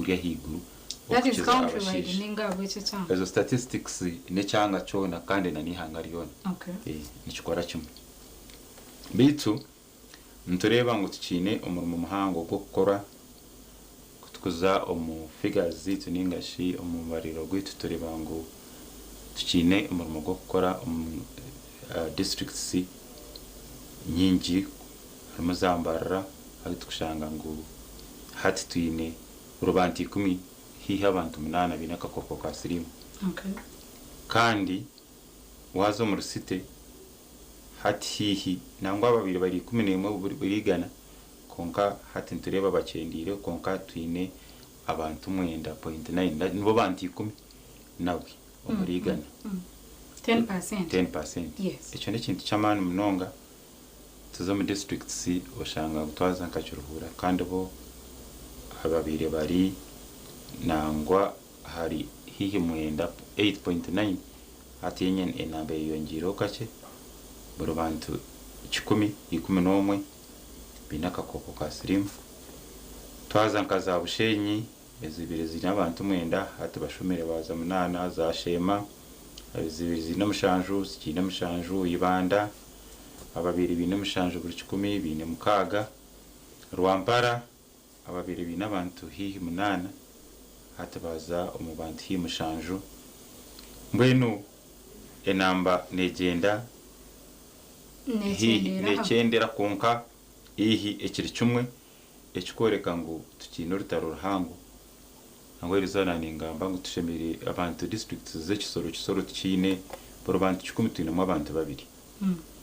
guri ahaiguru That is okukiza countrywide abashaija. ninga ahabw'ekyo ekyanga? Ezo statistics n'ekyanga kyona kandi na n'eihanga ryona Okay. Nikikora kimwe. Beitu nitureeba ngu tukiine omurimo muhango gw'okukora ku tukuza omu figures zaitu ninga shi omu mubariro gwaitu tureeba ngu tukiine omurimo gw'okukora omu districts nyingi harimu za Mbarara ahu tukushanga ngu hati twine buri bantu ikumi haihi abantu munaana baine akakooko ka siriimu. Kandi waaza omuri city hati haihi nangwa ababaire bari 11 buri igana kwonka hati nitureeba bakyendeire kwonka twine abantu 9.9 nibo bantu ikumi nabwe omuri igana. 10%. 10%. Ekyo n'ekintu ky'amaani munonga. Tuza omu districts oshanga ngu twaza nka Kiruhura kandi bo ababaire bari nangwa ahari haihi mwenda, 8.9, hati yo enamba eyeyongyeireho kakye, buri bantu kikumi, 11 baine akakooko ka siriimu. Twaza nka za Bushenyi ezibaire ziine abantu mwenda hati bashumire baaza munaana, za Sheema ezibaire ziine mushanju zikiine mushanju, Ibanda ababaire baine mushanju buri kikumi baine mukaaga, Rwampara ababaire baine abantu haihi munaana hati baaza omu bantu haihi mushanju. Mbwenu enamba neegyenda haihi neekyendera kwonka haihi ekiri kimwe ekikworeka ngu tukiine orutaro ruhango. Nangwa eriizooba naaba ningamba ngu tushemereire abantu disiturikiti z'ekisoro Kisoro tukiine buri bantu kikumi twinemu abantu babiri,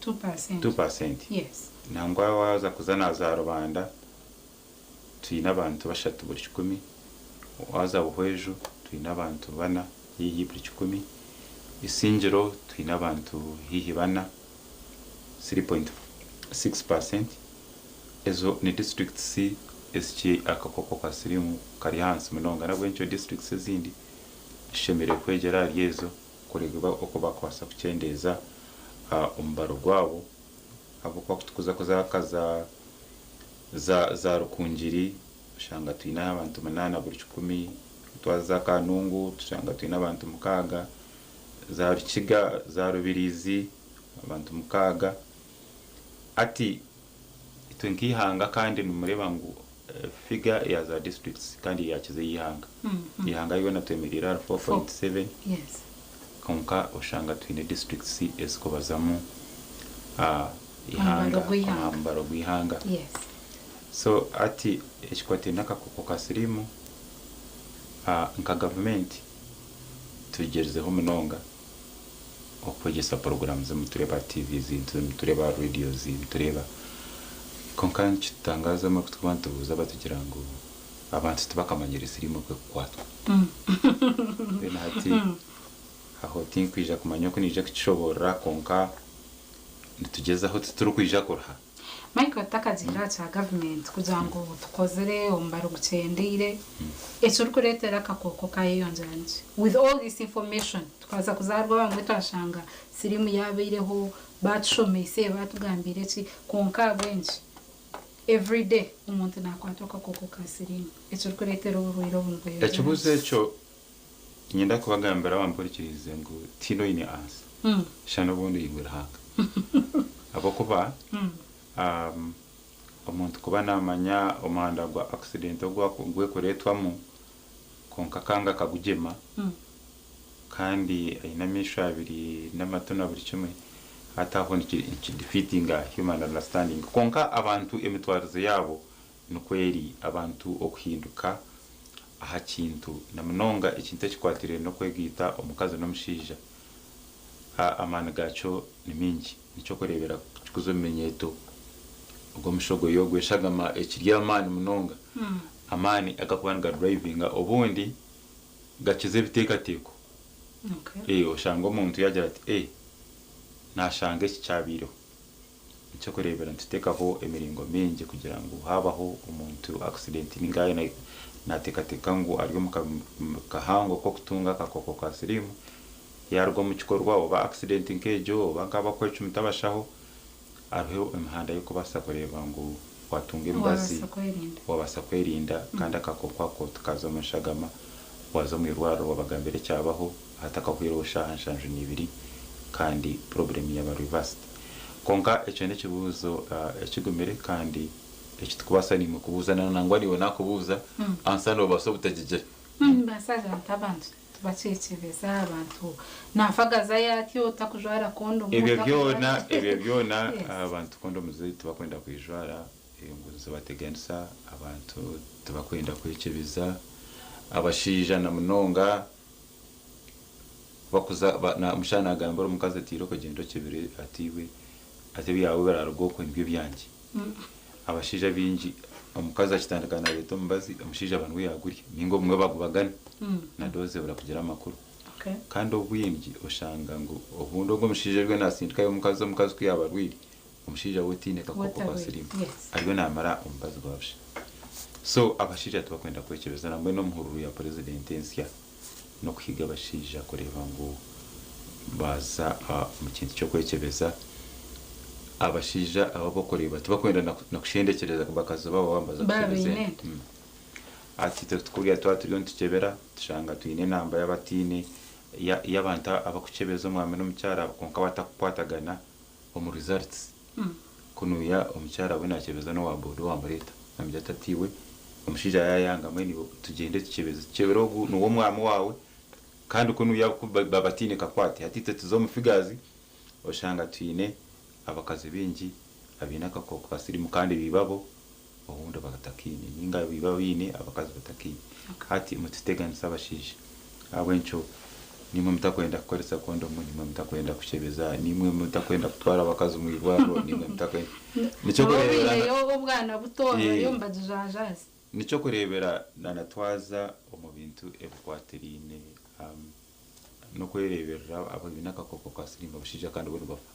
2%. Nangwa waaza kuza na za Rubanda twine abantu bashatu buri kikumi, waaza Buhweju twine abantu bana haihi buri kikumi, Isingiro twine abantu haihi bana, 3.6%. Ezo ni disiturikiti ezi akakooko ka siriimu kari ahansi munonga n'ahabw'ekyo disiturikiti ezindi zishemereire kwegyera ahari ezo kureeba oku bakubaasa kukyendeeza omubaro gwabo ahabw'okuba ku turikuza kuza nka za Rukungiri oshanga twineho abantu munaana buri kikumi, twaza za Kanungu tushanga twine abantu mukaaga, za Rukiga, za Rubirizi abantu mukaaga. Hati itwe nk'eihanga kandi nimureeba ngu figure ya za districts kandi yakiza ey'eihanga. Eihanga ryona twemereire ahari 4.7 kwonka oshanga twine districts ezikubazamu eihanga aha mubaro gw'eihanga. So hati ekikwataine n'akakooko ka siriimu nka gavumenti tugyerizeho munonga okwegyesa puroguraamu nitureeba aha tiivi, nitureeba aha reediyo, nitureeba. Kwonka nikitutangaaza obumwe ku turikuba nitubuuza batugira ngu abantu tibakamanyire siriimu oku erikukwatwa. Mbwenu hati aho tinkwija kumanya oku naija kukishoboorora kwonka nitugyezaho titurikwija kuruha. Michael tutakagiire aha kya gavumenti kugira ngu tukozire omubaro gukyendeire, ekirikureetera akakooko kayeyongyera niki? With all this information tukaza kuzaarwa abamwe twashanga siriimu yaabaireho, baatushomeise, baatugambiire ki, kwonka ahabw'enki everyday omuntu naakwatwa akakooko ka siriimu ekirikureetera oburwaire obu nibweyongyera Ekibuuzo niki? ekyo niinyenda kubagambira abampurikiriize ngu tihaine oine ansa. Shana obundi oinwe Ruhanga. Ahabw'okuba omuntu kuba naamanya omuhanda gwa accident ogu gurikureetwamu kwonka akanga akagugyema kandi aine amaisho abiri n'amatu na buri kimwe, hati aho niki defeatinga human understanding. Kwonka abantu emitwarize yaabo nikwo eri, abantu okuhinduka aha kintu na munonga ekintu ekikwatiraine n'okwegaita omukazi n'omushaija. Amaani gaakyo ni maingi. N'eky'okureeberaho kikuza omu minyeeto, ogwo omushogoyo gw'eshagama ekiri amaani munonga. Amaani agakuba nigadrivinga obundi gakiza ebiteekateeko. Oshanga omuntu yaagira ati, Naashanga eki kyabaireho. Eky'okureebera nituteekaho emiringo mingi kugira ngu haabaho omuntu accident ninga naateekateeka ngu ari omu kahango k'okutunga akakooko ka siriimu, yaaruga omu kikorwa oba accident nk'egyo oba nk'abakwecumita abashaho, hariho emihanda y'okubaasa kureeba ngu Watunga emibazi Wabaasa kwerinda. wabaasa kwerinda kandi akakooko ako tikaza omu nshagama. Waza omu irwariro wabagambira ekyabaho hatakahwireho shaaha 72 kandi problem yaba reversed. Kwonka ekyo n'ekibuuzo ekigumire kandi eki tikubaasa naimwe kubuuza na nangwa naiwe nakubuuza answer nobaasa obutagigira. Nimbaasa gira nti abantu tibakyekebeza abantu nafagazayo atyo otakujwara kondomu. Ebyo byona ebyo byona abantu kondomu tibakwenda kwijwara ngu nizibateganisa abantu tibakwenda kwekyebeza abashaija na munonga bakuza omushaija nagambira omukazi ati irooko gyenda okyebere ati iwe ati ebyawe biraruga okwe nibyo byangye. Abashaija abaingi omukazi akitandika nareeta omubazi omushaija aba niwe yagurya ninga obumwe bagubagana na dose ebura kugira amakuru. Kandi obwingi oshanga ngu obundi ogwo omushaija ariyo nasindikayo omukazi omukazi ku yaaba arwaire omushaija we otaine kakooko ka siriimu ariyo namara omubazi gwa busha. So abashaija tibakwenda kwekyebeza nambwenu omuhururu ya purezidenti ensya n'okuhiga abashaija kureeba ngu baaza omu kintu ky'okwekyebeza. Abashaija abo abu orikureeba tibakwenda na kushendekyereza bakazi baabo baaba nibaza Baaba kukyebeza baine enda. enda. Hati itwe kuriya twaba turiyo nitukyebera tushanga twine enamba y'abataine y'abantu abakukyebeza omwami n'omukyara kwonka batakukwatagana omu results. Kunuya omukyara we nakyebeza n'owa boda owamureeta namugira ati ati iwe omushaija yayanga mbwenu iwe tugyende tukyebeze tukyebere ogu niwe omwami waawe kandi kunuya baba bataine kakwate. Hati itwe tuza omu figures oshanga twine abakazi baingi abaine akakooko ka siriimu kandi biibabo obundi batakaine ninga biiba baine abakazi batakaine. Hati mututeganisa abashaija ahabw'enkyo nimwe mutakwenda kukoresa kondomu nimwe mutakwenda kukyebeza nimwe mutakwenda kutwara abakazi omu irwariro nimwe mutakwenda nikyo kureebera Obiineyo obwana buto bariyo nibagijanjaaza. Nikyo kureebera na twaza omu bintu ebikwatiraine n'okwereeberera abaine akakooko ka siriimu abashaija kandi bo nibafa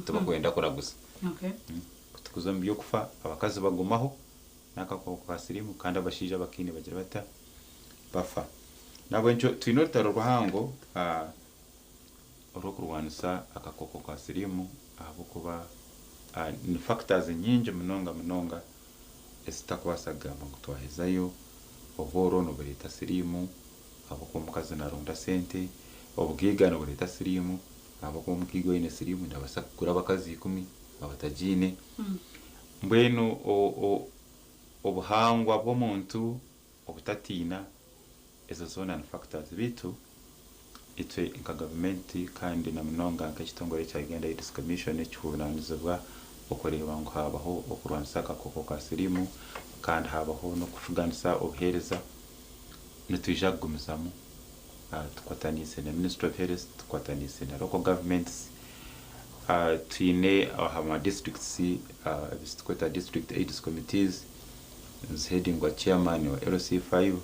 tibakwenda kuraguza. Kutukuza omu by'okufa abakazi bagumaho n'akakooko ka siriimu kandi abashaija abakaine bagira bata bafa. Nahabwekyo twine orutaro ruhango orw'okurwanisa akakooko ka siriimu ahabw'okuba ni factors nyingi munonga munonga ezitutakubaasa kugamba ngu twahezayo. Obworo nibureeta siriimu ahabw'okuba omukazi naronda sente, obugaiga nibureeta siriimu ahabw'okuba omugaiga oine siriimu nabaasa kugura abakazi 10 abatagiine. Mbwenu obuhangwa bw'omuntu obutatiina ezo zoona ni factors beitu itwe nka gavumenti kandi na munonga nk'ekitongore kya Uganda AIDS Commission ekihunanizibwa okureeba ngu habaho okurwanisa akakooko ka siriimu kandi habaho n'okushuganisa obuheereza nitwija kugumizamu tukwataniise na Ministry of Health tukwataniise na local governments twine aha ma districts ebi turikweta district AIDS committees niziheadingwa chairman wa LC5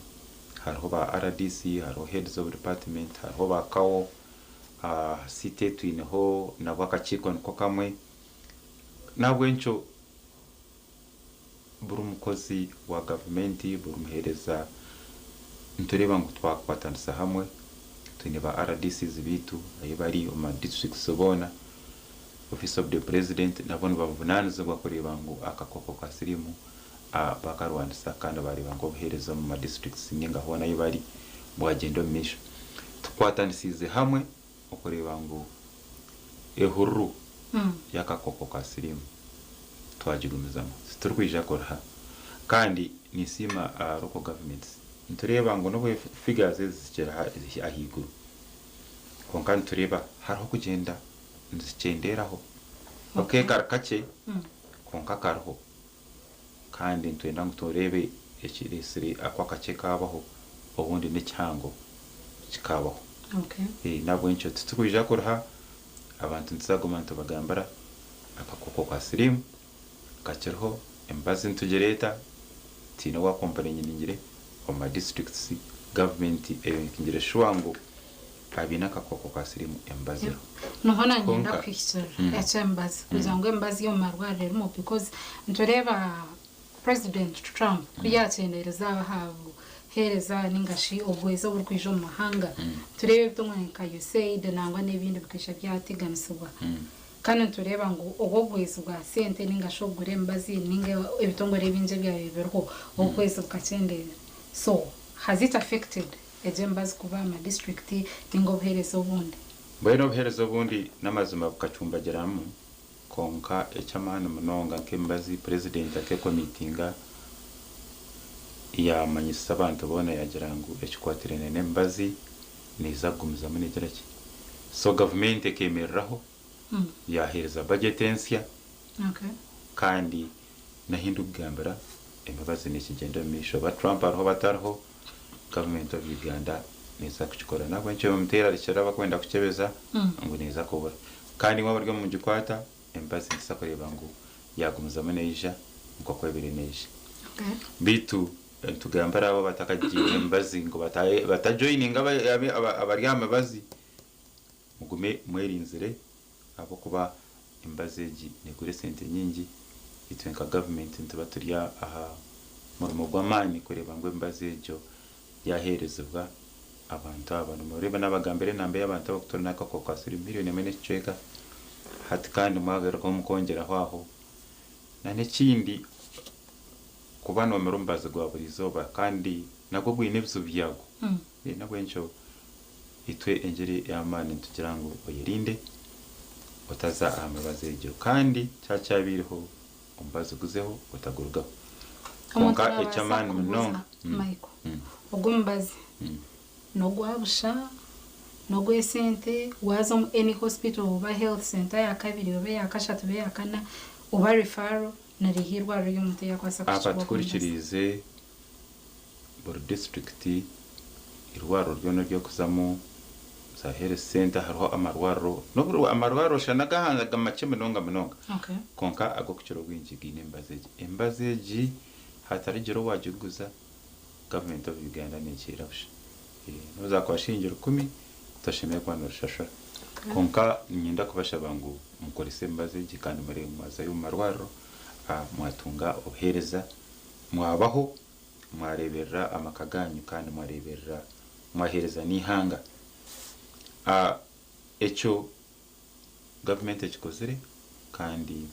hariho ba RDC hariho heads of department hariho ba CAO city twineho nabwo akakiiko niko kamwe. Nahabwekyo buri mukozi wa gavumenti buri muheereza nitureeba ngu twakwatanisa hamwe twine ba RDCs beitu ahu bari omu ma districts boona office of the president nabo nibabuvunanizibwa kureeba ngu akakooko ka siriimu bakarwanisa kandi bareeba ngu obuheereza omu ma districts ninga hoona ahu bari bwagyenda omu maisho. Tukwatanisiize hamwe okureeba ngu ehururu y'akakooko ka siriimu twagigumizamu titurikwija kuruha kandi ninsiima local governments nitureeba ngu n'obu figures ezi zikiri ahaiguru kwonka nitureeba hariho okugyenda nizikyenderaho okay kari kakye kwonka kariho kandi nitwenda ngu tureebe ekireetsire ako akakye kabaho obundi n'ekihango kikabaho. Nahabwekyo titurikwija kuruha abantu nituzaguma nitubagambira akakooko ka siriimu kakiriho emibazi nitugireeta tihaine owacomplainingire omu ma districts gavumenti emakingire sure ngu abaine akakooko ka siriimu emibazi eriho. Niho nanyenda Kwonka kuhikirira eky'emibazi kugira ngu emibazi y'omu marwariro erimu because nitureeba President Trump ku yakyendereza aha buheereza ningashi obuhwezi oburikwija omu mahanga, tureeba ebitongore nka USAID nangwa n'ebindi bikaija byateganisibwa. Kandi nitureeba ngu obu obuhwezi bwa sente ninga shi okugura emibazi ninga ebitongore ebingi ebyabaire biriho, obuhwezi bukakyendeera. So, has it affected egyo emibazi kuba aha ma disiturikiti ninga obuheereza obundi? Mbwenu obuheereza obundi n'amazima bukacumbagiramu kwonka eky'amaani munonga nk'emibazi purezidenti akeekomitinga yaamanyisa abantu boona yaagira ngu ekikwatiraine n'emibazi neeza kugumizamu neegira ki? So gavumenti ekeemereraho yaaheereza bajeti ensya kandi n'ahu ndikugambira emibazi neekigyenda omu maisho oba Trump ariho oba atariho gavumenti of Uganda neeza kukikora. N'ahabw'ekyo muteerarikirira abarikwenda kukyebeza ngu neeza kubura. Kandi imwe abari omu mugikwata emibazi nituza kureeba ngu yaagumizamu neija nk'oku ebaire neija. Beitu nitugambira abo abatakagiine emibazi ngu batajoyininga abari aha mibazi, mugume mwerinzire ahabw'okuba emibazi egi neegura esente nyingi. Itwe nka gavumenti nituba turi aha murimo gw'amaani kureeba ngu emibazi egyo yaaheerezibwa abantu aba. Noreeba naabagambira enamba y'abantu abarikutura n'akakooko ka siriimu miriyoni emwe n'ekicweka. Hati kandi mwagarukaho mukongyeraho aho. N'ekindi kuba noomira omubazi gwa buri izooba kandi nagwo gwine ebizibu byagwo. N'ahabw'ekyo itwe engyeri ey'amaani nitugira ngu oyerinde otaza aha mibazi egyo kandi kyaba kyabaireho omubazi guzeho otagurugaho. Omuntu Kwonka naabaasa eky'amaani kubuuza munonga Michael, ogu omubazi n'ogwa busha, n'ogw'esente, waaza omu any hospital oba health centre eya kabiri oba eya kashatu oba eya kana oba referral nari hi eirwariro ry'omuntu ei arikubaasa kuhikibwaho omubazi? Abatuhurikiriize buri disiturikiti eirwariro ryona ery'okuzamu za health centre hariho amarwariro n'obu amarwariro osha n'ag'aha makye munonga munonga kwonka ag'okukira obwingi gaine emibazi egi. Emibazi egi hatarigira owaagiguza gavumenti of Uganda neekiira busha. N'obu zaakuba shiringi rukumi toshemereire kuba noozishashura. Kwonka niinyenda kubashaba ngu mukorese emibazi egi kandi mureebe mwazayo omu marwariro mwatunga obuheereza mwabaho mwareeberera amaka gaanyu kandi mwareeberera mwaheereza n'eihanga. Ekyo gavumenti ekikozire kandi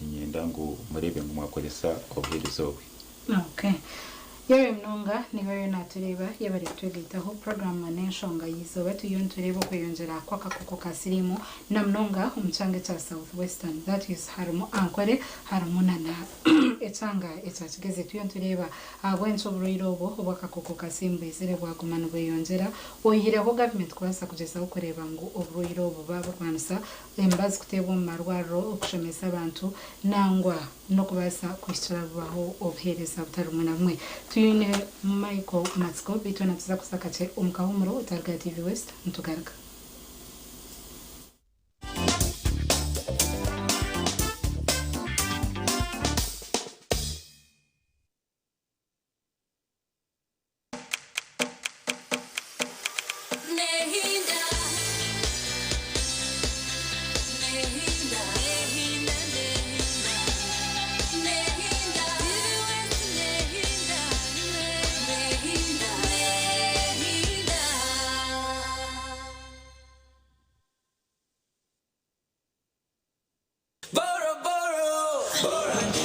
niinyenda ngu mureebe ngu mwakoresa obuheereza obwe. Okay. Yebare munonga niiwe oriyo natureeba, yebare kutwegaitaho. Puroguraamu n'enshonga y'eizooba turiyo nitureeba okweyongyera kw'akakooko ka siriimu na munonga omu kyanga ekya South Western that is harimu Ankole harimu na na ekyanga ekya Kigezi. Turiyo nitureeba ahabw'enki oburwaire obu obw'akakooko ka siriimu bwizire bwaguma nibweyongyera oihireho gavumenti kubaasa kugyezaho kureeba ngu oburwaire obu baaburwanisa, emibazi kuteebwa omu marwariro, okushomesa abantu nangwa n'okubaasa kuhikira bubaho obuheereza butari bumwe na bumwe. Twine Michael Matsiko beitu twena nituza kuza kakye omu kahuumuro otaruga TV West nitugaruka.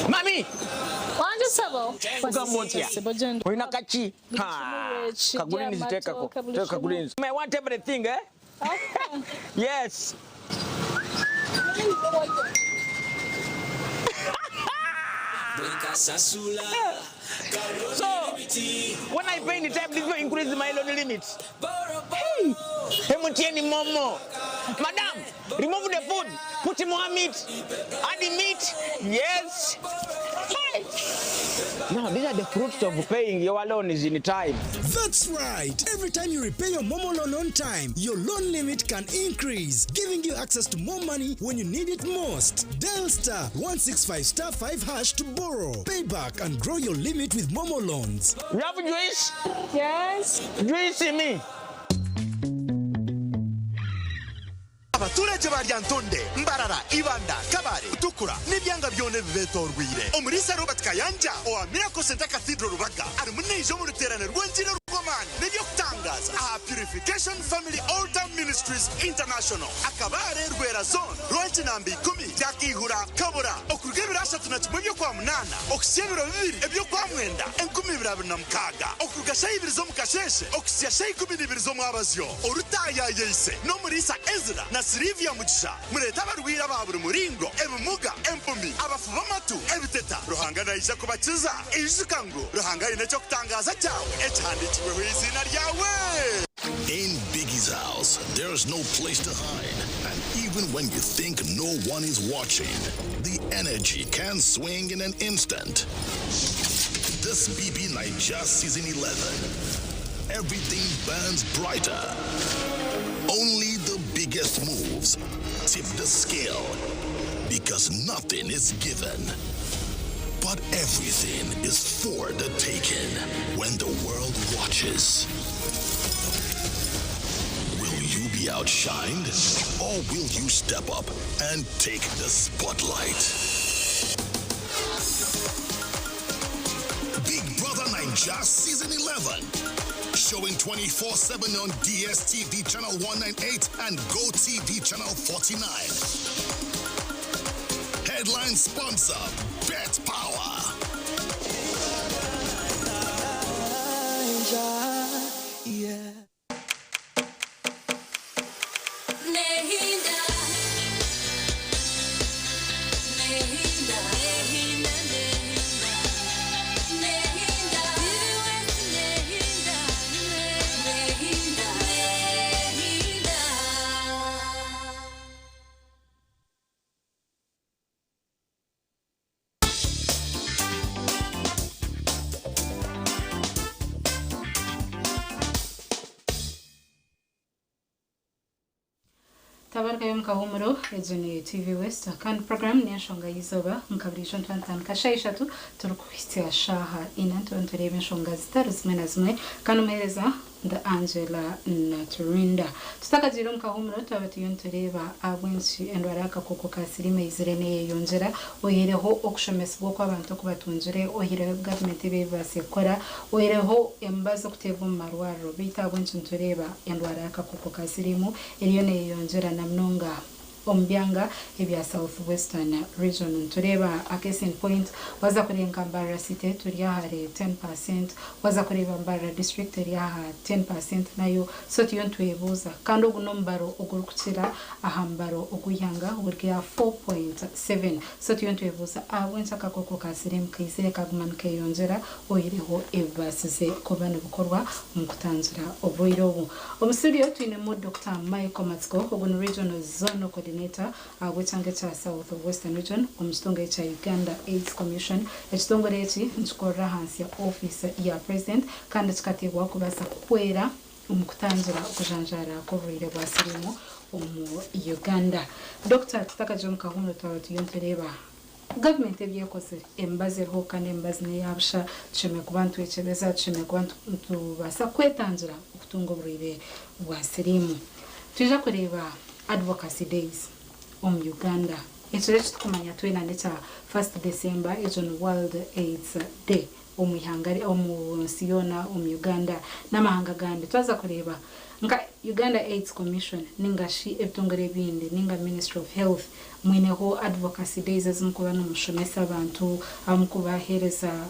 Mami! Wangi ssebo. Ogamba otya? Ssebo gyendi. Olina kaki? Buli kimu weekiri, Ka greens teekako. amatooke, buli Teeka kimu. greens. I want everything, eh? Okay. Yes. So, when I pay in time, this will increase my loan limit. Hey, MTN Momo. Madam, remove the food, put more meat, add the meat. Yes. Hey. Now, these are the fruits of paying your loans in time. That's right. Every time you repay your Momo loan on time, your loan limit can increase, giving you access to more money when you need it most. Dial star 165 star 5 hash to borrow, pay back, and grow your limit with Momo loans. You have juice? Yes. Juice me. Abaturage ba Lyantonde, Mbarara, Ibanda, Kabale, Mutukura n'ebyanga byona ebibetorweire, Omuriisa Robert Kayanja owa Miracle Centre Cathedral Rubaga arimu naija omu ruteerane rw'engiri orw'amaani n'eby'okutangaaza aha Purification. Glorification Family Altar Ministries International, Akabare, Rwera Zone, Rwekinamba ikumi, Kyakaihura, Kabura, okuruga ebiro 31 eby'Okwamunaana okuhitsya ebiro bibiri eby'Okwamwenda 2026, okuruga shaaha ibiri z'omukasheeshe okuhitsya shaaha 12 z'omwabazyo. Orutaayaayise n'omuriisa Ezra na Sylivia Mugisha. Mureete abarwaire aba buri muringo, ebimuga, empumi, abafu b'amatu, ebiteta. Ruhanga naija kubakiza. Ijuka ngu Ruhanga aine eky'okutangaaza kyawe ekihandiikirweho eiziina ryawe. In Biggie's house, there's no place to hide. And even when you think no one is watching, the energy can swing in an instant. This BB Naija Season 11, everything burns brighter. Only the biggest moves tip the scale because nothing is given. But everything is for the taking when the world watches. Will you be outshined or will you step up and take the spotlight? Big Brother Naija Season 11. Showing 24/7 on DSTV Channel 198 and GoTV Channel 49. Headline sponsor, Bet Power. Tabarugayo omu kahuumuro, egyo ni TV West kandi puroguraamu n'enshonga y'eizooba nka buriijo nituba nitutandika shaaha ishatu turikuhitsya shaaha ina nituba nitureeba enshonga zitari zimwe na zimwe kandi omuheereza ndi Angela Naturinda. Tutakagiire omu kahuumuro twaba turiyo nitureeba ahabw'enki endwara y'akakooko ka siriimu eizire neeyeyongyera oihireho okushomesibwa oku abantu oku batungire, oihireho ebi gavumenti ebi ebibaasize kukora, oihireho emibazi okuteebwa omu marwariro beitu ahabw'enki nitureeba endwara y'akakooko ka siriimu eriyo neyeyongyera na munonga omu byanga ebya South Western Region. Nitureeba a case in point, waza kureeba nka Mbarara City turi ahari ten per cent, waza kureeba Mbarara District eri aha ten per cent nayo, so turiyo nitwebuuza kandi ogu n'omubaro ogurikukira aha mubaro ogw'eihanga oguri aha 4.7. So turiyo nitwebuuza ahabw'enki akakooko ka siriimu kaizire kaguma nikeyongyera oihireho ebibaasize kuba nibikorwa omu kutangira oburwaire obu. Omu studio twinemu Dokita Michael Matsiko, ogu ni Regional Zonal Coordinator ahabw'ekyanga ekya South Western Region omu kitongore kya Uganda AIDS Commission. Ekitongore eki nikikorera ahansi ya ofiisi ya President kandi kikateebwaho kubaasa kuhwera omu kutangira okujanjaara kw'oburwaire bwa siriimu omu Uganda. Dokita tutakagira omu kahuumuro twaba turiyo nitureeba Gavumenti ebi ekozire, emibazi eriho kandi emibazi n'eya busha, tushemereire kuba nitwekyebeza, tushemereire kuba nitubaasa kwetangira okutunga oburwaire bwa siriimu. Twija kureeba Advocacy Days omu Uganda. Ekiro eki turikumanya twena n'ekya first December, egyo ni World Aids Day omu ihanga, omu nsi yoona, omu Uganda n'amahanga agandi. Twaza kureeba nka Uganda Aids Commission ninga shi ebitongore ebindi ninga Ministry of Health mwineho advocacy days ezi mukuba nimushomesa abantu ahu mukubahereza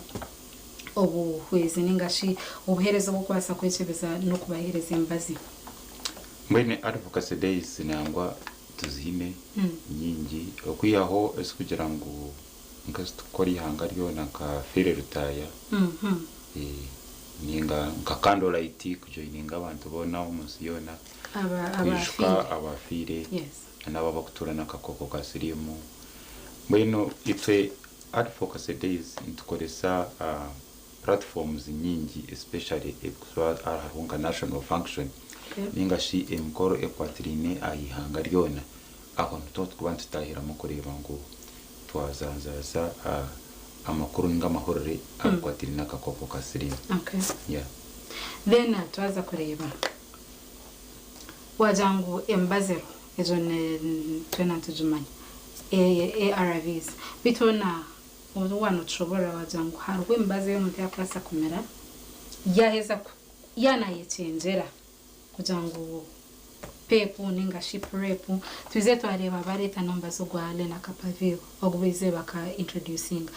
obuhwezi ninga shi obuhereza obwokubaasa kwekyebeza n'okubahereza emibazi. Mbwenu advocacy days nangwa tuziine nyingi okwihaho ezikugira ngu nk'ezitukukora eihanga ryona nka Fire Rutaaya ninga nka Candle Light kujoininga abantu boona omu nsi yoona kwijuka abafiire n'abo abakutuura n'akakooko ka siriimu. Mbwenu itwe Advocacy Days nitukoresa platforms nyingi especially hariho nka national function ninga shi emikoro ekwatiraine aha ihanga ryona aho nituba turikuba nitutahiramu kureeba ngu twazanzaza amakuru ninga amahurire agakwatiraine n'akakooko ka siriimu. Okay. Then twaza kureeba wagira ngu emibazi eriho egyo twena nitugimanya ARVs beitu hoona waaba notushoboorora wagira ngu hariho emibazi ei omuntu arikubaasa kumira yaheza yaaba nayekyengyera. Kugira ngu PEP ninga shi PrEP, twize twareeba bareeta n'omubazi ogwa Lenacapavir ogu baizire baka introducinga.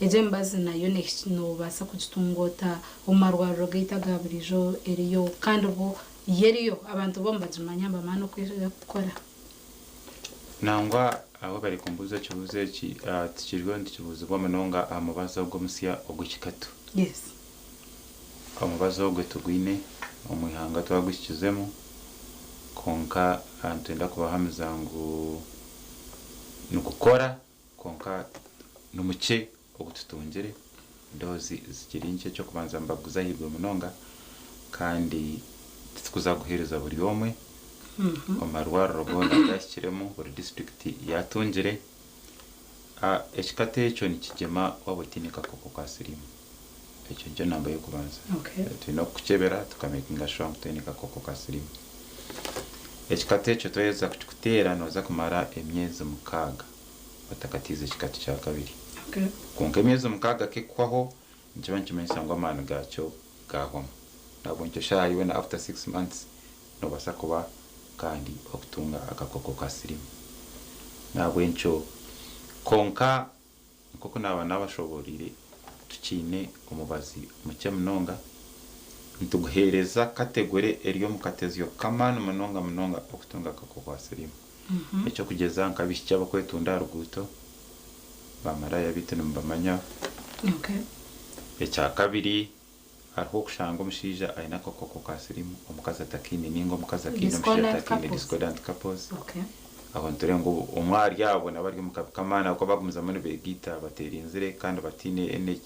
Egyo emibazi nayo nobaasa kugitunga ota omu marwariro gaitu aga buriijo eriyo kandi bwo yo eriyo abantu bo nibagimanya nibamanya n'oku erikukora. Nangwa ahu bari kumbuuza ekibuuzo eki, tukiriyo nitukibuuzibwa munonga aha mubazi ogu omusya ogw'ekikatu. Yes. Omubazi ogwe tugwine omu ihanga twaguhikizemu, kwonka nitwenda kubahamiza ngu nigukora kwonka ni mukye ogu tutungire, doozi zikiri nkye eky'okubanza nibaguza ahaiguru munonga kandi titukuza kuguheereza buri omwe, omu marwariro goona agahikiremu buri disiturikiti yaatungire. Ekikatu ekyo nikigyema waaba otaine kakooko ka siriimu. Ekyo nikyo namba y'okubanza. Okay. Twine okukukyebera tukamekinga shuwa ngu toine kakooko ka siriimu. Ekikatu ekyo twaheza kukikuteera nooza kumara emyezi mukaaga otakatiize ekikatu kya kabiri. Okay. Kwonka emyezi mukaaga ku ekuhwaho nikiba nikimanyisa ngu amaani gaakyo gaahwamu. Nahabwekyo eshaaha yoona after 6 months noobaasa kuba kandi okutunga akakooko ka siriimu. Nahabwekyo kwonka Nk'oku naaba naabashobooroire, tukiine omubazi mukye munonga. Nituguheereza kategore eri omu katezyo k'amaani munonga munonga okutunga akakooko ka siriimu. Eky'okugyeza nk'abaishiki abarikwetunda aha ruguuto, baamaraaya beitu nimubamanya. Ekya kabiri, hariho okushanga omushaija aine akakooko ka siriimu omukazi atakaine ninga omukazi akaine omushaija Discordant atakaine, couples. discordant couples. Okay. Aho nitureeba ngu omwe ahari abo naba ari omu kabi k'amaani ahabw'okuba bagumizamu nibeegaita bateerinzire kandi bataine any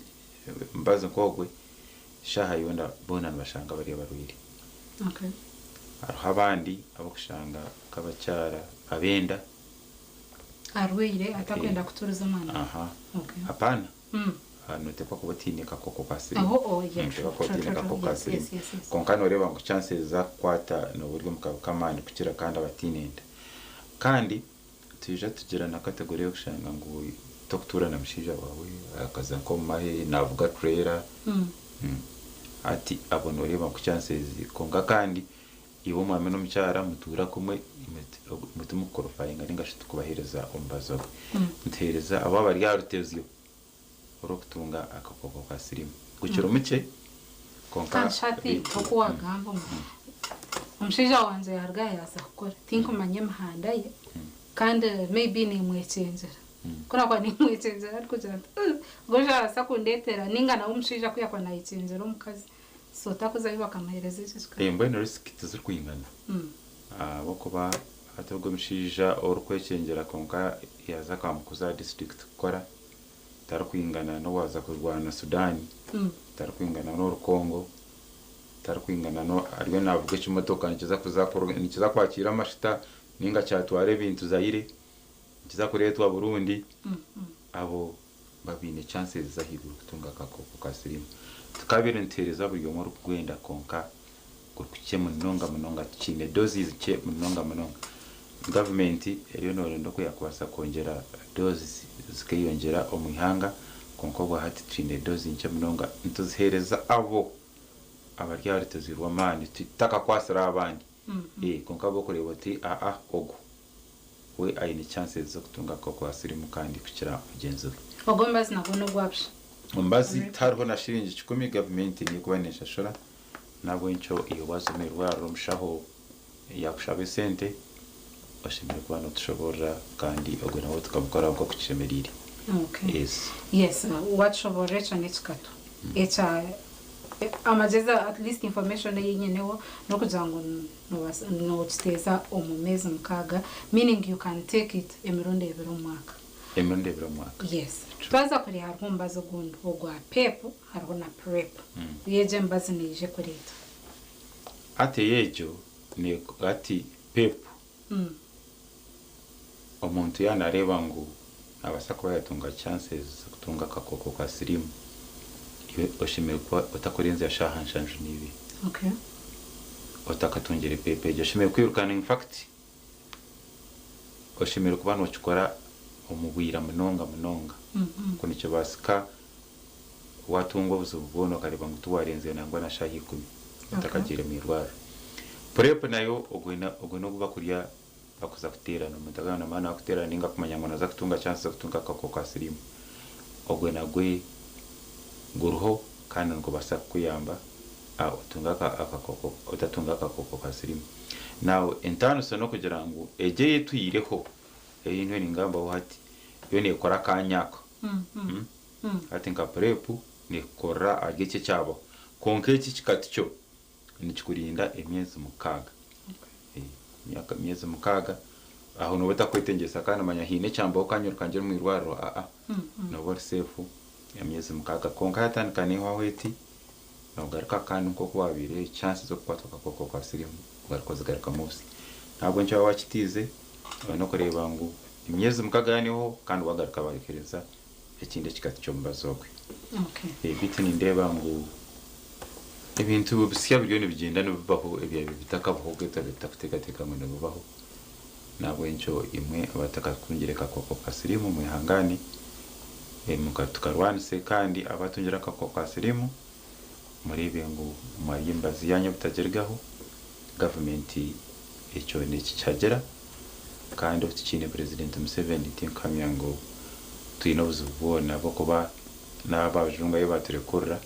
mubazi nk'ogwe, shaaha yoona boona nibashanga bari abarwaire. Okay. Hariho abandi abarikushanga nk'abakyara ab'enda. Arwaire atakwenda kutuuriza omwana we. Aha. Okay. Apaana. Mm. Noteekwa kuba otaine kakooko ka siriimu. Oh, oh, yeah, Noteekwa true, kuba true, otaine true, true. kakooko ka Yes, siriimu. yes, yes, yes. Kwonka nooreeba ngu chances zaakukwata nooba ori omu kabi k'amaani kukira kandi abataine enda. Kandi twija tugira na category y'okushanga ngu tokutuura na mushaija waawe akaza nk'omu mahe naavuga trailer. Hati abo nooreeba ngu chances kwonka kandi Iwe omwami n'omukyara mutuura kumwe, imwe timukukorofayinga ninga shi tikubaheereza omubazi ogwe. Nituheereza abo abari aha rutezyo orw'okutunga akakooko ka siriimu. Gukiri mukye kwonka Kandi shi hati beitu. oku wagamba omu omushaija wangye yaruga aha yaaza kukora tinkumanya emihanda ye kandi maybe nimwekyengyera ku nakuba nimwekyengyera arikugira nti "Ugh, ogwo oshaija arabaasa kundeetera ninga nawe omushaija ku yakuba nayekyengyera omukazi So takuzayo bakamuhereza ekyo kikaba. Mbwenu risk tizirikwingana ahabw'okuba hati ogwo omushaija orikwekyengera kwonka yaaza akamukuza aha district kukora tarikwingana n'owaaza kurwana Sudan, tarikwingana n'ori Congo, tarikwingana no ariyo naavuga ekimotoka nikiza kuza nikiza kwakiira amashuta ninga kyatwara ebintu Zaire, nikiza kureetwa Burundi, abo babaine chances z'ahaiguru kutunga akakooko ka siriimu. Tukabaire nituheereza buri omwe orikugwenda kwonka guri kukye munonga munonga tukiine doses nkye munonga munonga. Gavumenti eriyo noronda oku yakubaasa kwongyera doses zikeyongyera omu ihanga kwonka obwahati twine dose nkye munonga nituziheereza abo abari aha rutezi rw'amaani tutakakwasire abandi kwonka bo okureeba oti aa ogu We aine chances z'okutunga akakooko ka sirimu kandi kukira mugyenzi we. Ogwo omubazi nagwo n'ogwa busha. Omubazi tihariho na shiringi kikumi gavumenti niyo ekuba neshashura nahabwenkyo iwe waza omu irwariro omushaho yakushaba esente oshemereire kuba notushoborora kandi ogwo nawe tukamukoraho nkoku kishemereire. Okay. Yes. Yes, watushoborora ekyo n'ekikatu. Ekya amagyezi at least information ei nyineho n'okugira ngu Nobaasa nokiteeza omu meezi mukaaga meaning you can take it emirundi ebiri omu mwaka. Emirundi ebiri omu mwaka. Yes. True. Twaza kureeba hariho omubazi ogundi ogwa PEP hariho na PrEP. Yo egyo emibazi neija ekureeta. Hati eyegyo ne hati PEP omuntu yaaba nareeba ngu nabaasa kuba yatunga chances z'okutunga akakooko ka siriimu iwe oshemereire kuba otakurenzya shaaha nshanju n'ibiri. Okay. Otakatungire PEP egyo oshemereire kwirukana infact oshemereire kuba nokikora omu bwira munonga munonga ku nikibaasika watunga obuzibu bwona okareeba ngu tiwarenzire nangwa na shaaha ikumi otakagiire mu irwariro. PrEP nayo ogwe ogwe n'ogu bakurya bakuza kuteerana omuntu akaba namara nakuteerana ninga kumanya ngu naza kutunga chance z'okutunga akakooko ka siriimu ogwe nagwe guriho kandi nigubaasa kukuyamba otunge akakooko otatunga akakooko ka siriimu. Now entaaniso n'okugira ngu egyo eyetwireho ei ndiyo ningambaho hati yo neekora akaanya ako. Hati nka PrEP neekukorera ahari eki ekyabaho kwonka eki kikati kyo nikikurinda emyezi mukaaga. Emyezi mukaaga aho nooba otakwetengyesa kandi manya haine ekyambaho kanyiruka ngyende omu irwariro aa nooba ori seefu emyezi mukaaga kwonka yatandika nehwaho eti noogaruka kandi nk'oku waabaire chance z'okukwatwa akakooko ka siriimu ogaruka ozigarukamu busya. Nahabwekyo waaba wakitiize oine okureeba ngu emyezi mukaaga yaanehwaho kandi waagaruka baheereza ekindi ekikati ky'omubazi ogwe. Beitu nindeeba ngu ebintu bisya biriyo nibigyenda nibibaho ebyabaire bitakabaho twabaire tutakuteekateeka ngu nibibaho. Nahabwekyo imwe abatakatungire kakooko ka siriimu mwehangaane tukarwanise kandi abatungire akakooko ka siriimu mureebe ngu mwarya emibazi yaanyu obutagirigaho. Gavumenti ekyo nekikihagira kandi obu tukiine Purezidenti Museveni tinkuhamya ngu twine obuzibu bwona ahabw'okuba n'aba abajungu abu baaturekurira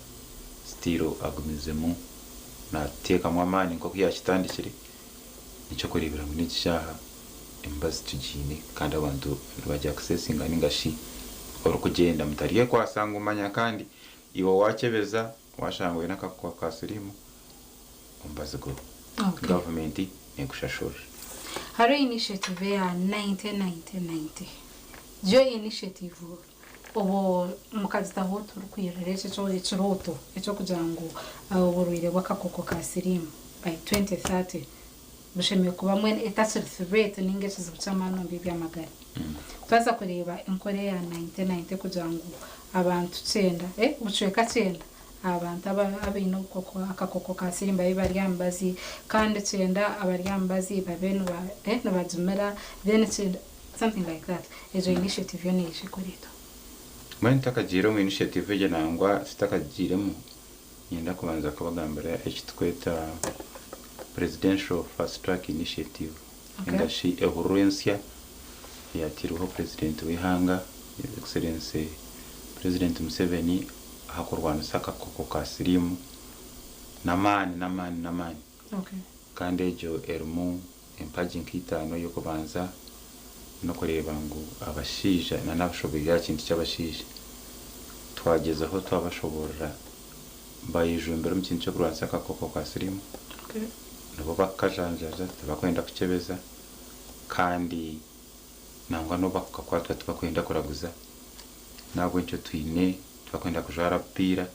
still agumizemu naatuteekamu amaani nk'oku yaakitandikire. N'eky'okureebera ngu n'egi shaaha emibazi tugiine kandi abantu nibagyakisesinga ninga shi orikugyenda mutaryekwasa ngu manya kandi iwe waakyebeza waashanga oine akakooko ka siriimu omubazi guriho. Gavumenti neekushashurira. Hariho initiative eya 90 90 90. Yo initiative obwo mukagitaho turikwirira ekyo ekirooto eky'okugira ngu oburwaire bw'akakooko ka siriimu by 2030 bushemereire kuba mbwenu etakiri threat ninga ekizibu ky'amaani omu by'amagara. Twaza kureeba enkora eya 90 90 kugira ngu abantu kyenda, obucweka kyenda Abantu abaine akakooko ka siriimu babe bari aha mibazi kandi kyenda abari aha mibazi babe nibagimira then kyenda something like that. Egyo initiative yo neija ekureetwa. Mbwenu ntakagiire omu initiative egyo nangwa tutakagiiremu, niinyenda kubanza kubagambira eki turikweta Presidential Fast Track Initiative ninga shi ehururu ensya eyateirweho Purezidenti w'eihanga His Excellency President Museveni aha kurwanisa akakooko ka siriimu n'amaani n'amaani n'amaani. Kandi egyo erimu empagi nk'itaano ey'okubanza n'okureeba ngu abashaija na n'abashoboire aha kintu ky'abashaija twagyezaho twabashoboorora bayejumbira omu kintu ky'okurwanisa akakooko ka siriimu nibo bakukajanjaaza tibakwenda kukyebeza kandi Nangwa n'obu bakukakwatwa tibakwenda kuraguza, n'ahabw'ekyo twine tibakwenda kujwara bupiira.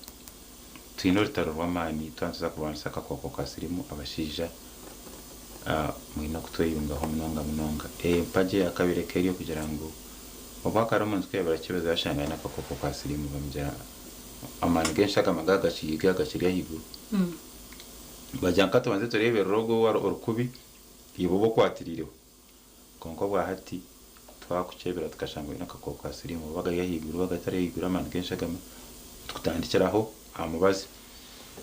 Twine orutaro rw'amaani twaba nituza kurwanisa akakooko ka siriimu abashaija mwine okutweyungaho munonga munonga. Empagi eya kabiri ekaba eri okugira ngu obwakare omuntu ku yaabaire akyebeza yashanga aine akakooko ka siriimu bamugira amaani g'enshagama gaaba gakiri ahaiguru bagira ngu ka tubanze tureeberere ogwo orikubi iwe obe okwatiriireho. Kwonka obwa hati twakukyebera tukashanga oine akakooko ka siriimu oba gari ahaiguru oba gatari ahaiguru amaani g'enshagama nitukutandikira aho aha mubazi.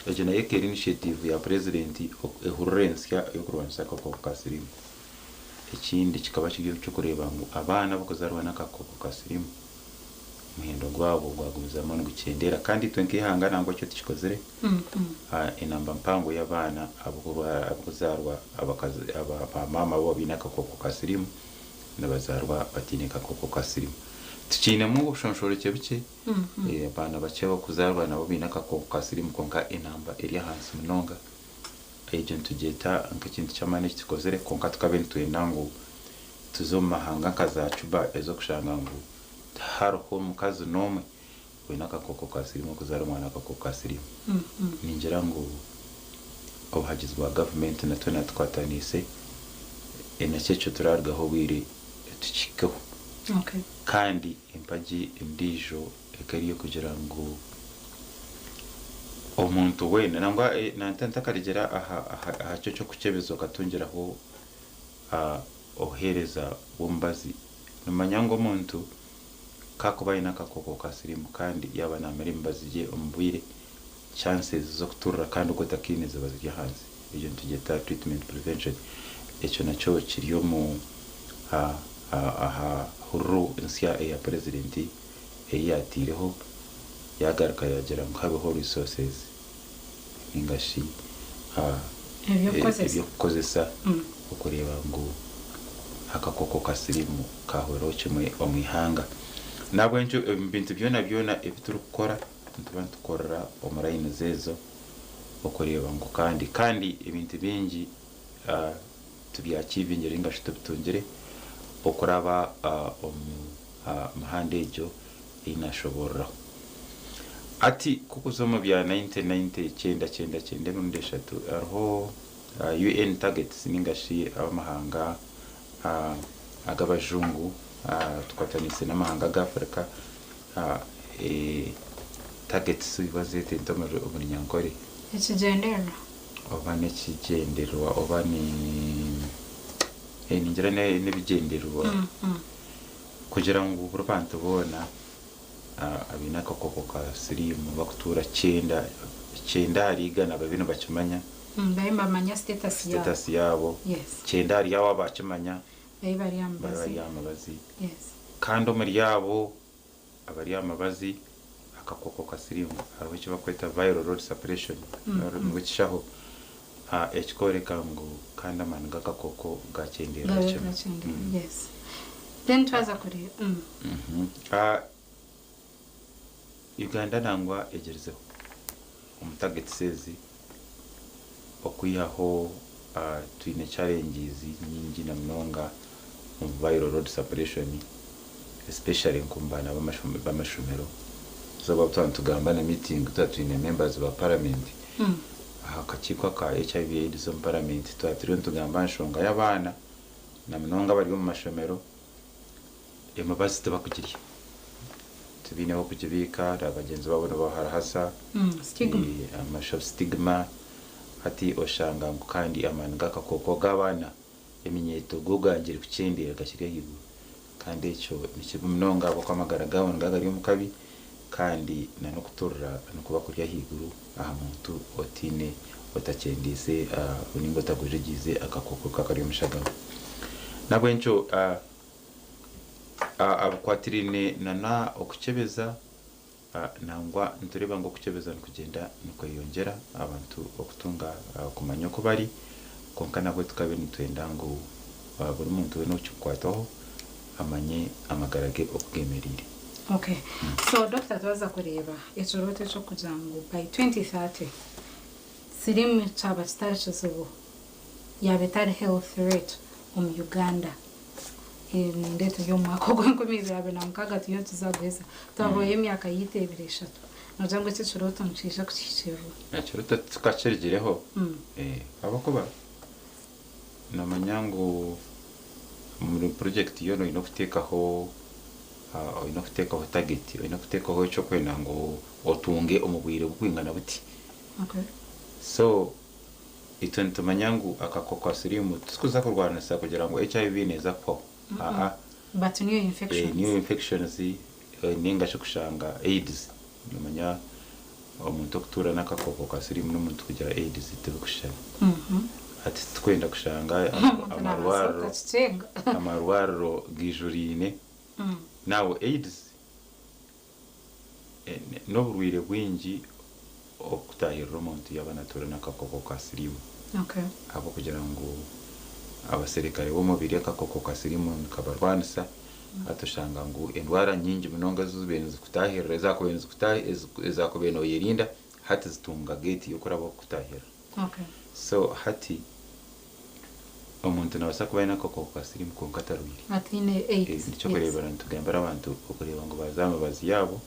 Egyo nayo ekaba eri initiative ya purezidenti ehurura ensya ey'okurwanisa akakooko ka siriimu. Ekindi kikaba kiri eky'okureeba ngu abaana abarikuzaarwa n'akakooko ka siriimu omuhendo gwabo gwagumizamu nigukyendeera kandi itwe nk'eihanga nangwa ekyo tukikozire. Enamba mpango y'abaana abarikuzaarwa ba maama bo baine akakooko ka siriimu nibazaarwa bataine kakooko ka siriimu. Tukiinemu obushonshorekye bukye, abaana bakye abarikuzaarwa nabo baine akakooko ka siriimu kwonka enamba eri ahansi munonga. Egyo nitugyeta nk'ekintu ky'amaani eki tukozire kwonka tukabe nitwenda ngu tuze omu mahanga nka za Cuba ez'okushanga ngu tihariho mukazi n'omwe oine akakooko ka siriimu okuzaara omwana akakooko ka siriimu. Ningira ngu obuhagizi bwa gavumenti na twena tukwataniise nakyo ekyo turarugaho obwire tukihikeho. Kandi empagi endiijo eka eri ey'okugira ngu omuntu weena nangwa ntakarugira aha kyo ky'okukyebeza okatungiraho obuheereza bw'omubazi, nomanya ngu omuntu Ku akuba aine akakooko ka siriimu kandi yaaba naamira emibazi ye omu bwire, chances z'okuturira kandi ogwo otakaine ziba ziri ahansi. Egyo nitugyeta treatment prevention. Ekyo nakyo kiri omu aha hururu nsya eya purezidenti ei yaataireho yaagaruka yaagira ngu habeho resources ninga shi eby'okukozesa okureeba ngu akakooko ka siriimu kaahweraho kimwe omu ihanga. N'ahabw'ekyo omu bintu byonabyona ebi turikukora nituba nitukorera omu layinizi ezo okureeba ngu kandi kandi ebintu bingi tubyakiivingire ninga shi tubitungire okuraba omu mihanda egyo ei naashoboororaho. Hati ku okuza omu bya 1990 kyenda kyenda kyenda emirundi eshatu hariho UN targets ninga shi ab'amahanga ag'abajungu tukwataniise n'amahanga ag'Africa targets bazeeta nta omu Runyankore? Ekigyendererwa. Oba n'ekigyendererwa oba ni ningira n'ebigyendererwa kugira ngu buri bantu boona abaine akakooko ka siriimu bakutuura kyenda, kyenda ahari igana babe nibakimanya. Babe nibamanya status yaabo. Status yaabo. Yes. Kyenda ahari abo abakimanya. Babe bari aha Babe mibazi. bari aha mibazi. Yes. Kandi omuri abo abari aha mibazi akakooko ka siriimu hariho eki barikweta viral load suppression ngu ekishaho ekikworeka ngu kandi amaani g'akakooko gakyendeerera Gabe kimwe. gakyendeera. Yes. Then twaza kureeba. Uganda nangwa egyerizeho omu targets ezi okwihaho twine challenges nyingi na munonga omu viral load suppression especially nk'omu baana b'amashomero. Eizooba obu twaba nitugamba na meeting twaba twine members ba parliament aha kakiiko aka HIV AIDS omu parliament twaba turiyo nitugamba aha nshonga y'abaana na munonga abari omu mashomero emibazi tibakugirya. Tibaine ah'okugibiika na bagyenzi baabo nibabaharahasa, stigma, stigma hati oshanga ngu kandi amaani g'akakooko g'abaana eminyeeto go gangire kukyendeera gakiri ahaiguru kandi ekyo nikibi munonga ahabw'okuba amagara gaabo nigaba gari omu kabi kandi na n'okuturira nikuba kuri ahaiguru aha muntu otaine otakyendiize ninga otagwejegyize akakooko kakari omu shagama. N'ahabw'ekyo abikwatiraine na okukyebeza nangwa nitureeba ngu okukyebeza nikugyenda nikweyongyera abantu okutunga okumanya oku bari kwonka nabwo tukabe nitwenda ngu buri muntu weena okikukwataho amanye amagara ge oku gemereire. Okay. So doctor twaza kureeba ekirooto eky'okugira ngu by 2030 siriimu kyaba kitari kizibu yaaba etari health threat omu Uganda. Nindeeba turi omu mwaka ogw'enkumi ibiri abiri na mukaaga turiyo nituza kuguheza. Twahwayo emyaka yaitu ebiri eshatu. Noogira ngu eki ekirooto nikiija kukihikiirira? Ekirooto tukakirigireho ahabw'okuba noomanya ngu omuri purojekiti yoona oine kuteekaho oine kuteekaho tageti, oine kuteekaho eki orikwenda ngu otunge omu bwire burikwingana buti. So itwe nitumanya ngu akakooko ka siriimu titurikuza kurwanisa kugira ngu HIV neeza kuhwaho, aa. But new infections. New infections ninga shi kushanga AIDS. Noomanya omuntu okutuura n'akakooko ka siriimu n'omuntu kugira AIDS tibikushushana. Hati titurikwenda kushanga Omuntu naabaasa kutakikyenga. amarwariro gaijuraine. Now AIDS n'oburwaire bwingi obukutaahirira omuntu yaaba naatuura n'akakooko ka siriimu. Ahabw'okugira ngu abaserikare b'omubiri akakooko ka siriimu nikabarwanisa, hati oshanga ngu endwara nyingi munonga ezi zibaire nizikutaahirira, ezaakubaire nooyerinda hati zitunga geeti y'okuraba kukutaahirira. So hati omuntu naabaasa kuba aine akakooko ka siriimu kwonka atarwaire. Ataine AIDS. Nikyo orikureebera nitugambira abantu okureeba ngu baaza aha mibazi yaabo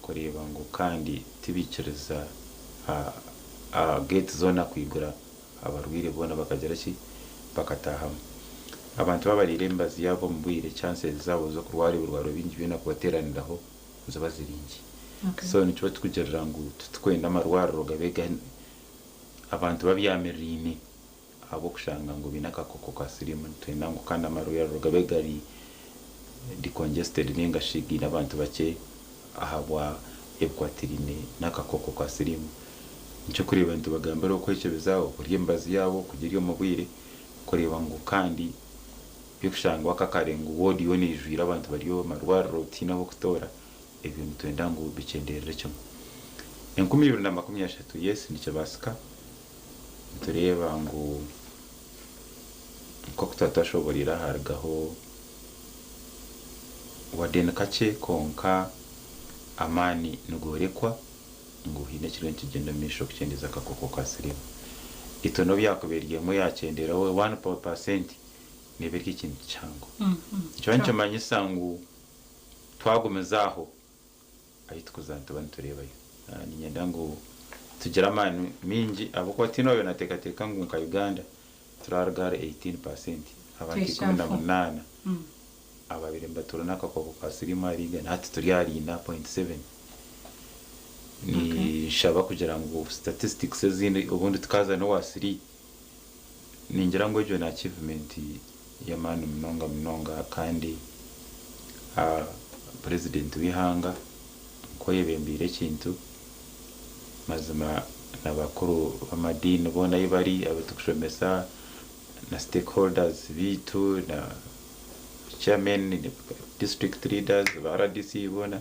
kureeba ngu kandi tibaikiriza geeti zoona kwigura abarwaire boona bakagira ki, bakataahamu. Abantu baaba bariire emibazi yaabo omu bwire, chances zaabo z'okurwara ebirwaro bingi byona kubateeraniraho niziba ziri nkye. So nikiba kirikugirira ngu titurikwenda amarwariro gabe abantu babyamiriraine ahabw'okushanga ngu baine akakooko ka siriimu. Nitwenda ngu kandi amarwariro gabe gari decongested ninga shi gaine abantu bakye ahabwa ebikwatiraine n'akakooko ka siriimu. Nikyo orikureeba nitubagambira okwekyebeza, okurya emibazi yaabo, okugirya omu bwire kureeba ngu kandi by'okushangwa akakare ngu woodi yoona eijwire abantu bari omu marwariro tihaine ah'okutoora, ebyo nitwenda ngu bikyenderere kimwe. 2030 yes nikibaasika, nitureeba ngu nk'oku twaba twashoboreire harugaho wadde ni kakye kwonka amaani nigorekwa ngu haine ekiriyo nikigyenda omu maisho kukyendeeza akakooko ka siriimu. Itwe n'obu yaakuba eri emwe yaakyendeeraho 1% neeba eri ekintu kihango. Nikiba nikimanyisa ngu twagumiza aho, ahu turikuza nituba nitureebayo. Niinyenda ngu tugire amaani maingi ahabw'okuba tihaine owaabaire naateekateeka ngu nka Uganda turaruga ahari 18%, abantu 18 abaabaire nibatuura n'akakooko ka siriimu ahari igana hati turi ahari 4.7. Ninshaba kugira ngu statistics ezindi obundi tukaaza n'owa siri, ningira ngu egyo ni achievement y'amaani munonga munonga kandi Purezidenti w'eihanga nk'oyebembeire ekintu mazima na bakuru b'amadiini boona ahu bari abu turikushomesa na stakeholders baitu na chairmen, district leaders, ba RDC boona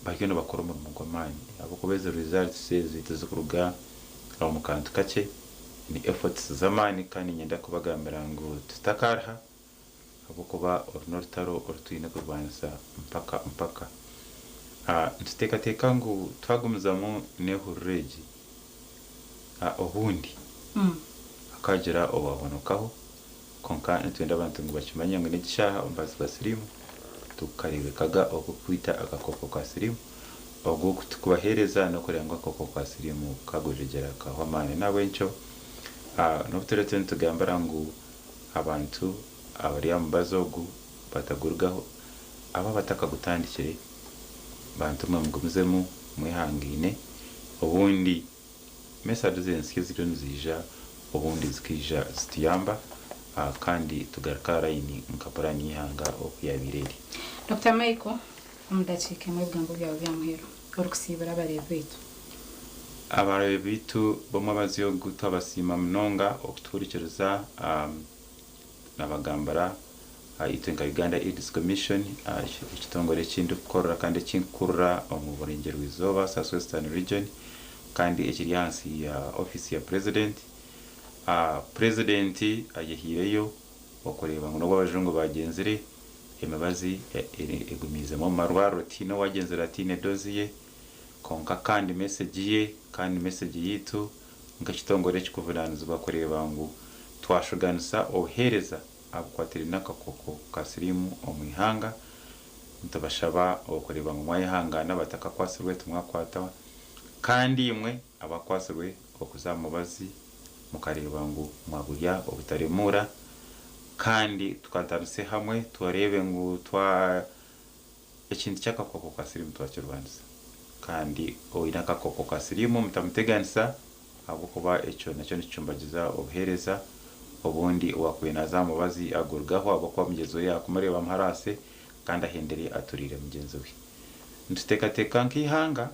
bariyo nibakora omurimo gw'amaani ahabw'okuba ezi results ezi tizikuruga omu kantu kakye, ni efforts z'amaani kandi niinyenda kubagambira ngu tutakaruha ahabw'okuba oru n'orutaro oru twine kurwanisa mpaka mpaka. Nituteekateeka ngu twagumizamu n'ehururu egi, obundi hakaagira owaahonokaho, kwonka nitwenda abantu ngu bakimanye ngu n'egi shaaha omubazi gwa siriimu tigukareebekaga ogw'okwita akakooko ka siriimu. Ogu oku turikubaheereza n'okureeba ngu akakooko ka siriimu kaagwejegyera kaahwa amaani. N'ahabw'ekyo n'obu turiyo nitugambira ngu Abantu abari aha mubazi ogu batagurugaho, abo abatakagutandikire, bantu mwe mugumizemu mwehangaine, obundi methods ensya eziriyo niziija obundi zikaija zituyamba kandi tugaruke aha line nka puraani y'eihanga oku yabaire eri. Dokita Michael, omu dakiika emwe ebigambo byawe by'amuheru orikusiibura abareebi baitu. Abareebi baitu b'omwabazyo ogu twabasiima munonga okutuhurikiriza nabagambira itwe nka Uganda AIDS Commission ekitongore eki ndikukorera kandi eki nkukurira omu Burengyerwa Izooba, South Western Region, kandi ekiri ahansi ya ofiisi ya Purezidenti. Purezidenti ayehaireyo okureeba ngu n'obu abajungu baagyenzire, emibazi egumiizemu omu marwariro tihaine owagyenzire ataine doozi ye. Kwonka kandi mesegi ye kandi mesegi yaitu nk'ekitongore ekirikuvunaanizibwa kureeba ngu twashuganisa obuheereza abukwatiraine n'akakooko ka siriimu omu ihanga, nitubashaba okureeba ngu mwayehangaana abatakakwatsirwe timwakwatwa kandi imwe abakwatsirwe okuza aha mubazi mukareeba ngu mwagurya obutaremuura kandi tukwatanise hamwe tureebe ngu twa Ekintu ky'akakooko ka siriimu twakirwanisa. Kandi oine akakooko ka siriimu mutamuteganisa ahabw'okuba ekyo nakyo nikicumbagiza obuheereza. Obundi owaakubaire naaza aha mubazi agurugaho ahabw'okuba mugyenzi we yaakumureeba amuharaase kandi ahendere aturiire mugyenzi we. Nituteekateeka nk'eihanga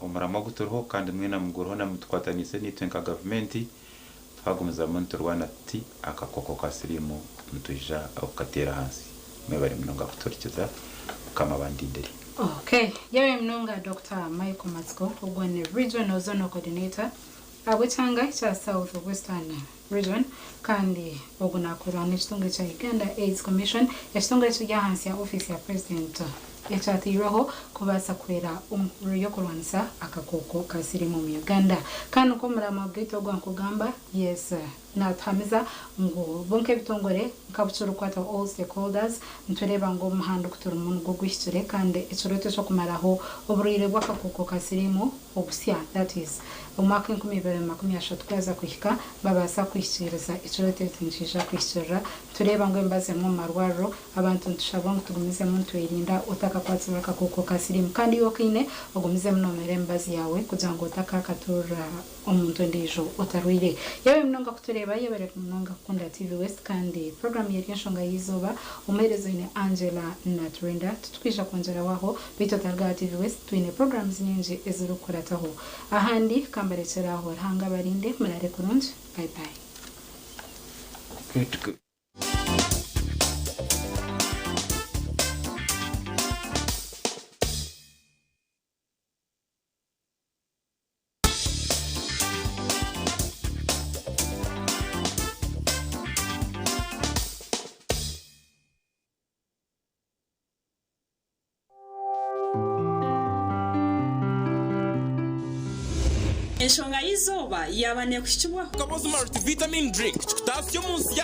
omuramwa ogu turiho kandi mwena muguriho na mutukwataniise naitwe nka gavumenti twagumizamu niturwana tuti akakooko ka siriimu nitwija kukateera ahansi. Mwebare munonga kutuhurikiza. Mukama abandindire. Ok yebare munonga Dokita Michael Matsiko ogwo ni Regional Zonal Coordinator ahabw'ekyanga ekya South Western Region kandi ogu nakorera n'ekitongore kya Uganda AIDS Commission ekitongore ekiri ahansi ya ofiisi ya President ekyateirweho kubaasa kuhwera omu hururu y'okurwanisa akakooko ka siriimu omu Uganda kandi nk'omuramwa gwaitu ogu ankugamba yes Natuhamiza ngu bo nk'ebitongore nka bukirikukwataho, all stakeholders, nitureeba ngu omuhanda ogu turimu nigwo guhikire kandi ekirooto eky'okumaraho oburwaire bw'akakooko ka siriimu obusya, that is, omwaka 2030 gwaza kuhika babaasa kuhikiiriza ekirooto eki nikiija kuhikiirira. Nitureeba ngu emibazi emwe omu marwariro, abantu nitushabwa ngu tugumizemu nitwerinda otakakwatsirwe akakooko ka siriimu kandi iwe okaine ogumizemu noomira emibazi yaawe kugira ngu otakakaturira omuntu ondiijo otarwaire. Yaaba munonga kutureeba. kutureeba yebare munonga kukunda TV West kandi programu yeri enshonga y'eizooba omuheereza oine Angela Naturinda titukwija kwongyeraho aho beitu otaruga aha TV West twine programs nyingi ezirikukurataho ahandi kambarekyere aho Ruhanga abarinde murare kurungi bye bye. Good, good. Enshonga y'eizooba yaaba neekuhikibwaho. Kabozi Multivitamin Drink kikutaasya omu nsi ya.